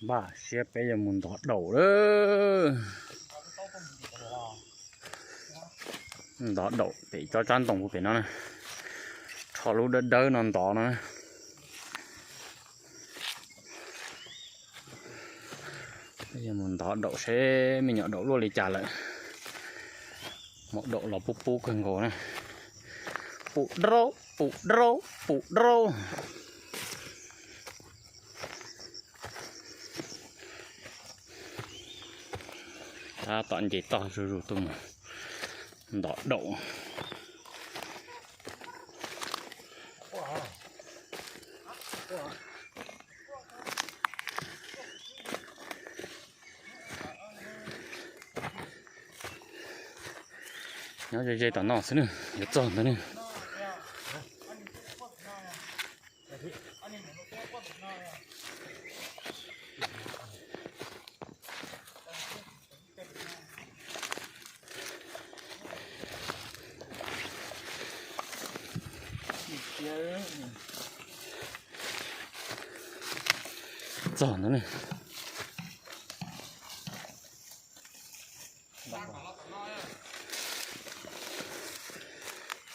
Npaj siab peb yuav mus ntov daum lawm. Ntov daum pem tsob tsab ntoo pem no na. Rho lub dawb dawb no ntov no na. Peb yuav mus ntov daum seb me nyuam daum luaj li cas lawm. Maum daum los pub pub kawg nkaus na. Pum draub, pum draub, pum draub. Tab tom nce toj zuj zus tuaj mus ntov daum. Nyob ze ze tom no xwb na, yuav txog ntawd na. Txog ntawd na.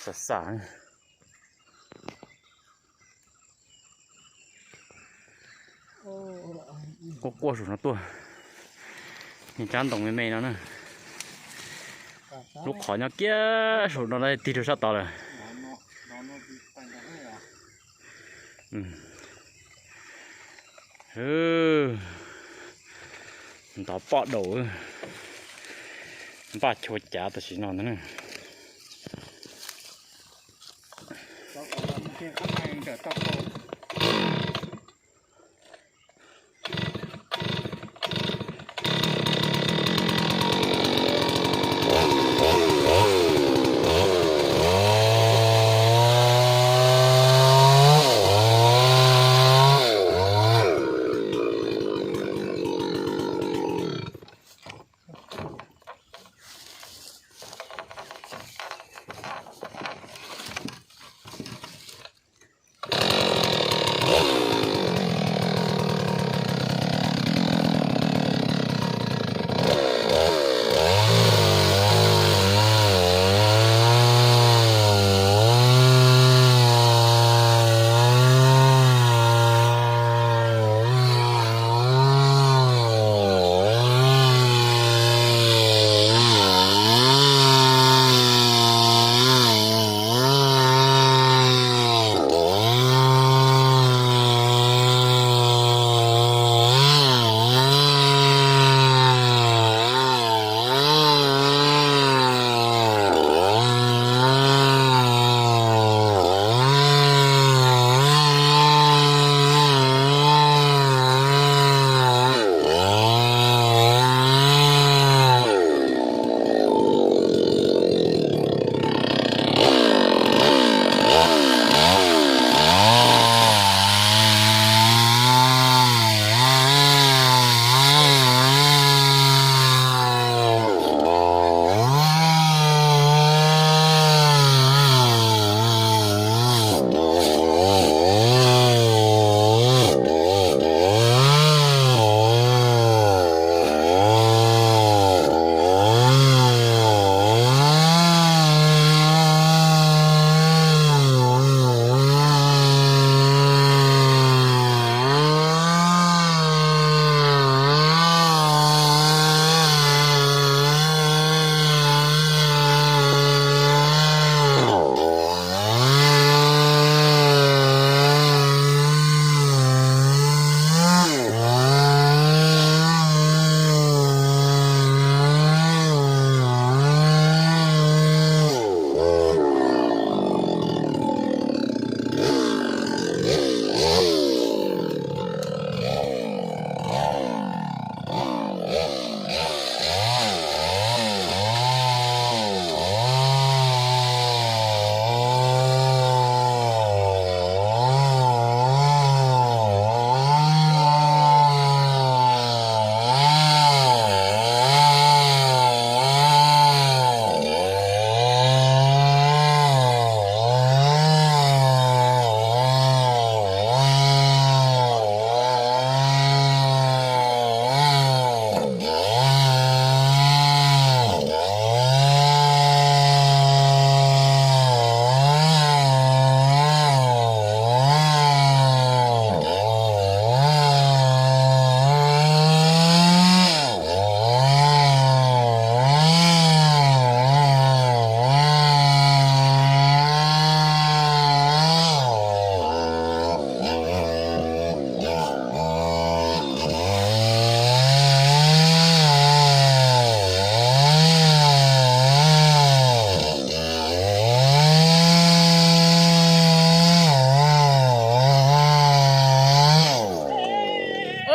Xam xam. Quaj quaj saum no tuaj. Niag tsab ntoo me me no na. Lub qhov nyob kiag saum no tig rau sab tod lawm. Ntov poj daum, npaj chua cav tam sim no ntag na.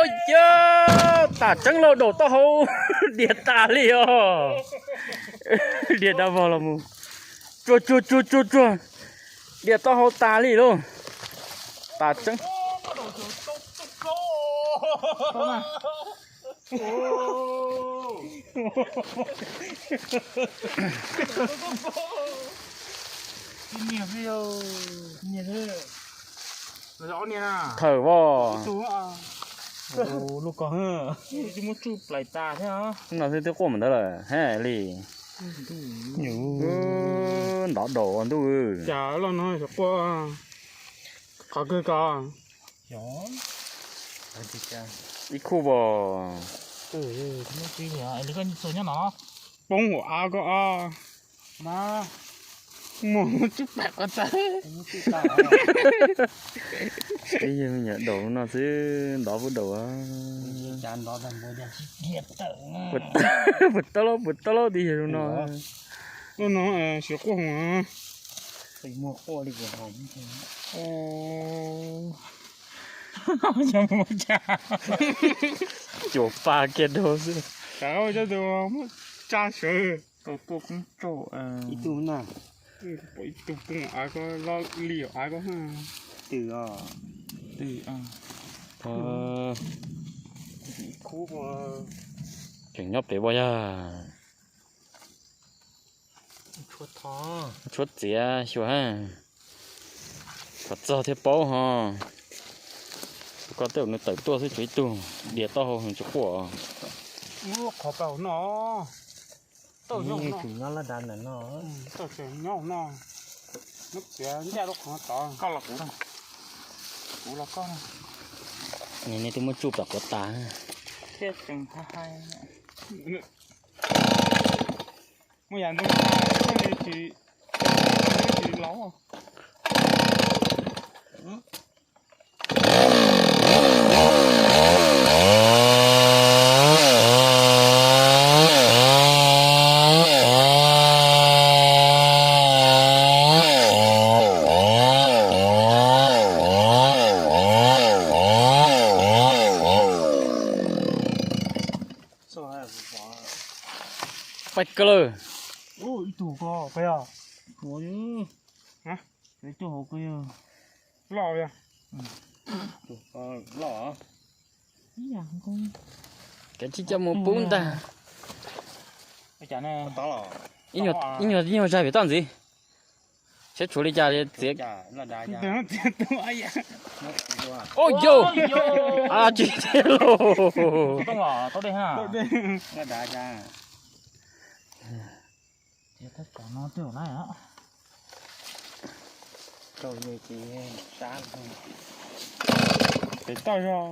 Yog tas tseeb lauj, daum taub hau dias tas li os. Dias dab vog los mus. Tsuag tsuag tsuag tsuag tsuag. Dias taub hau tas li lauj. Tas tseeb. Thawm voj. Lub ko tsis muab tsuj plaim tas thiab. No xwb twb quaj mus ntawd lawm hab li. Ntov daus ntuj. Cas los no xyov quaj qhov kawg ko. Ib khub voj. Nyob no. Poob hauv av ko. Mas muaj tsuj plaim qhov txas. Ib yawg me nyuam daus no xwb, ntov pub daus. Puas tau lauj, puas tau lauj, tib yawg zoo no. Lub no siv quaj hov. Cuam pa kiag rau xwb. Cov tus muab tsa sawv. Tau tuaj koob tsaug. Ib tug na. Pom ib tug poob av ko, loj li av ko. Twm os. Twm. Tseem nyob pem voj yag. Tshuab txiav xyuas hab. Kom txog thiaj paub ho. Tus ko tej zaum nws tawm tuaj xwb, tshuav ib tug dias taub hau tsis quaj. Qhov tau no. Tau nyob no. Tau nyob no. Nub txiav ncaj lub qhov tod. Koj los kuv, kuv los koj. Nej twb muab tsuj plam quav tas. Thiab tseem hais. Muaj yam ntoo tsis, tsis laus. Pais kawg lawm. Ib tug ko peb os. Loj, loj. Kav tsij coj mus pub ntag. Ib nyuag zag pem toj ntxiv. Saib tshuav li cas txiav. Ua yau, tsis tiag lauj. Pem toj zog.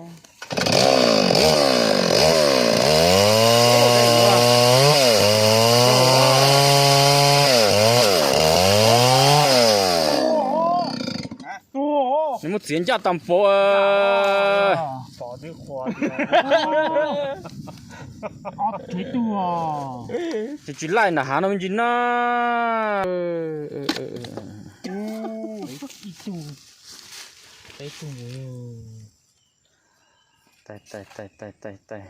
Nws muab txiav ncaj tas npaum. Tsis, tsis laij nram hav no me ntsis na. Tais, tais, tais, tais, tais.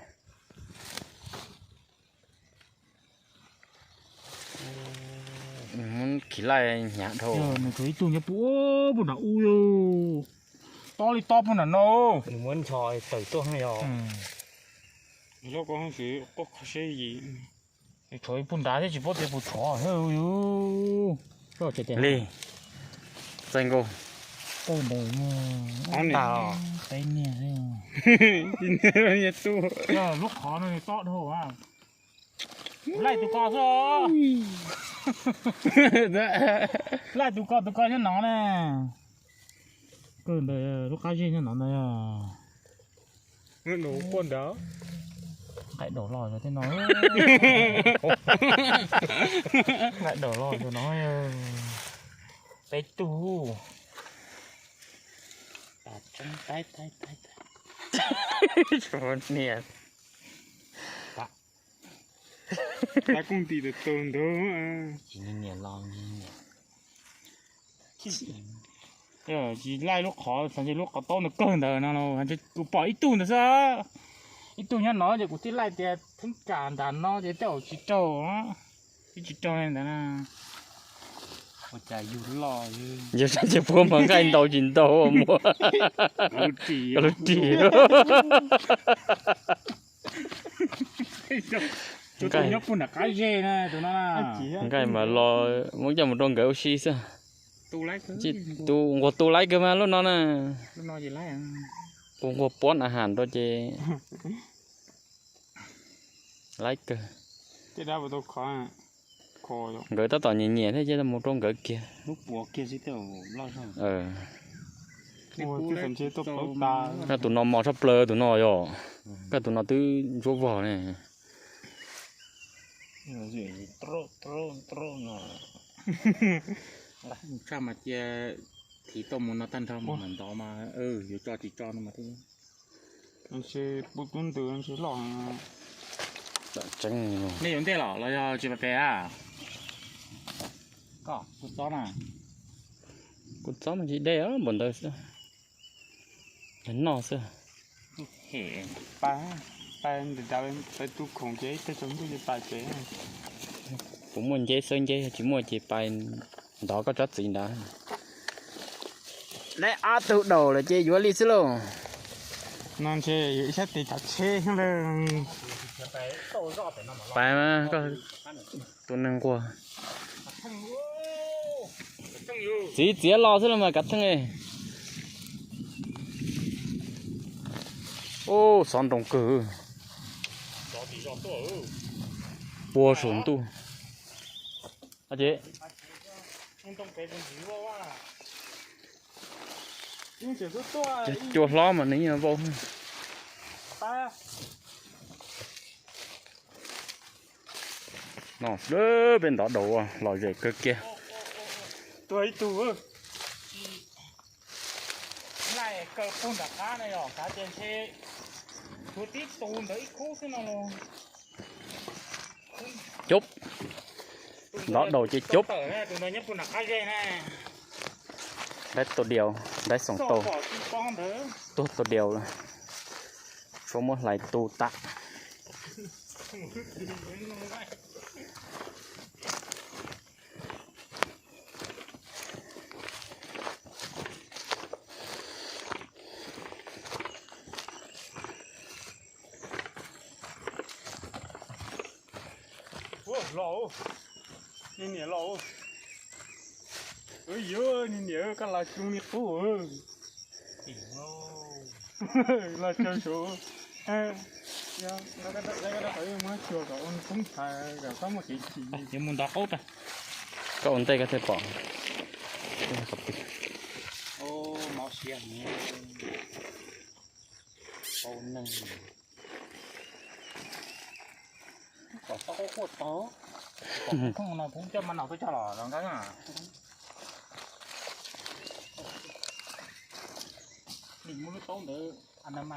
Muab khiv laij hnyav dhau. Nws tsuas ib tug nyob puag, puag nram ub. Tob li tob puag nram no. Nws muab ncho tawm tuaj yog. Lub ko siv quaj qhov siab yim. Tshuav ib puag nrad thiab tsis paub tias puas tshuav. Li, txaij nkauj. Peb niag, lub qhov no tob dhau. Laij tus ko xwb. Laij tus ko, tus ko nyob no ne. Kawg ntawd lub qab zej nyob no ntag. Nqaij daus los tej no. Nqaij daus los tej no. Peb tug. Niam. Tab kooj tis tus tug ntawd. Niam los. Tsis laij lub qhov, xav ntshe lub qhov taub ntawd kawg ntawd no, kuv pom ib tug ntawd xwb. Ib tug nyob no ces kuv thiaj laij tias theeb tsam nram no ces tej zaum tsis raug, twb tsis raug li ntawd na. Ua cas yug loj, yog sab ces puab mas nqaij ntau tsis ntau muaj lub ris. Nqaij, nqaij mas los muab coj mus rau nkawd ua si xwb. Tus nquag tu laib kawg mas lub no na. Tus nquag pob na has rau ces laib kawg. Nkawd tab tom nyiam nyiam thiab ces mus rau nkawd kiag. Tus no mos tshaj plaws tus no yog. Koj tus no twb ntsuab vog ne. Tshaj mas cia thiv tau mus no tag nrho mas ntov mas yuav tso tsis tso no mas thiab. Ntshe pub tub ntws ntshe loj. Nej yuav ntej los los yog tsis pais pem a? Koj kuv txob na. Kuv txob mas tsis deb npaum ntawd xwb. Noj xwb. Pais, pais ntawm dav pais tu khoom ces tej tsaus ntuj ces pais pem. Kuv muaj nceb xwb, nceb yog tsis muaj ces pais ntov koj tsob txiv ntawd. Dab ab tug daus lawm ces yuav li xwb lauj. No ntshe yuav ib sab tes tav tsheb lawm. Pais mas koj tus neeg nquag. Txiv txiav los xwb los mas kav theej. Ub, xov nroo kawg. Pua saum ntuj. Ces cua hlob mas nws yeej vau. No, peb ntov daus los zem kawg kiag. Tuag ib tug. Laij kaw pug nram qab na yog kav tias ntshe tshuav tib tus ntawd ib khub xwb no los. Cub. Ntov daus ces cub. Tus ntawd nyob pug nram qab zej na. Dab tua diaus, dab xoom tau. Tuag tua diaus lawm. Tshuav muab hlais tu tas. Los, niag niam los. Ua yuav niag niam koj los tsuj niag qub. Los tsuj saud. Muab xyuas kom ua poob nthav kom txhob muaj kev chim. Yuav mus ntov qaub tag. Koj ua ntej koj thiaj pom. Qau neeg. Kom tau quaj quaj tau. Kom thooj no kuv coj ma no tuaj coj los los nqeeb na. Nim muaj lub taub ntawd a na ma.